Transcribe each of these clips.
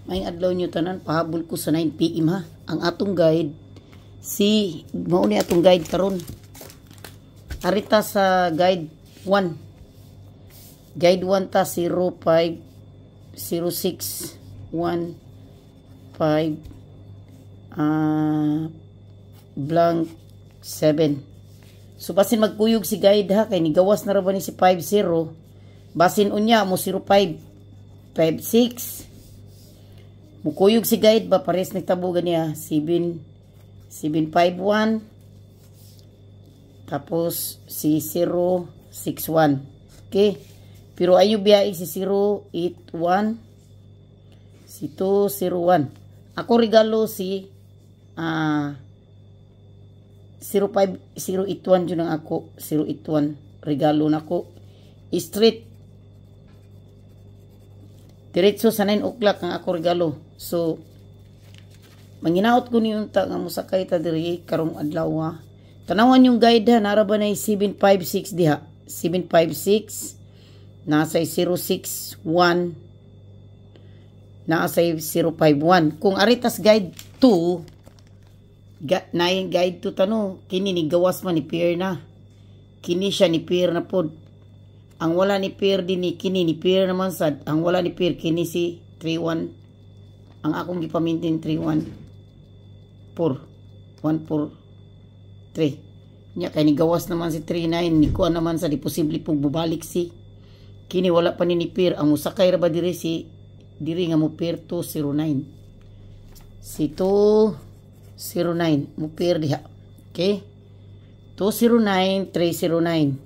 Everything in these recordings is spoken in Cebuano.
Maayong adlaw nyo tanan, pahabol ko sa 9 PM ha. Ang atong guide, si, mao ni atong guide karon. Arita sa guide 1. Guide 1 ta 0 5 0 6 1 5 blank 7. So basin magkuyog si guide ha, kay nigawas na ra ba ni si 5 0. Basin unya mo 0 5 5 6. Mukuyog si guide ba, pares nagtabo ganiya 7 7 5 1, tapos si 0 6 1. Okay? Pero ayo biya si 0 8 1, si 2 0 1. Ako regalo si 05 081 jud ang ako, 081 regalo nako. Straight diretso sa 9 o'clock ang ako regalo. So manginaot ko ni unta nga mosakay ta diri karong adlaw ha. Tanawan yung guide ha, nara ba na 756 diha? 756, nasa 061, nasa 051. Kung aritas guide 2, ga, na guide 2 tano, kini ni gawas man ni pair na. Kini siya ni pair na pod. Ang wala ni pair din ni kini ni pair naman sad. Ang wala ni pair kini si 31. Ang akong gipamintin 31 4 1 4 3. Nya kay ni gawas naman si 39, ni kuan naman sa di posible pug bubalik si kini, wala pa ni pair. Ang musakay ra ba diri si diri nga mo pair 209, si 209 mo pair diha. Okay, 209 309.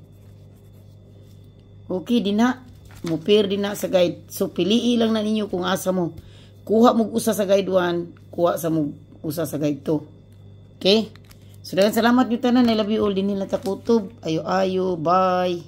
Okay din na mo pair din na sa guide. So piliin lang na ninyo kung asa mo kuha mo usa sa guide 1, kuha sa mo usa sa guide 2. Okay? So daghang salamat nyo tanan. I love you all. Dinhi lang ta kutob. Ayo ayo. Bye.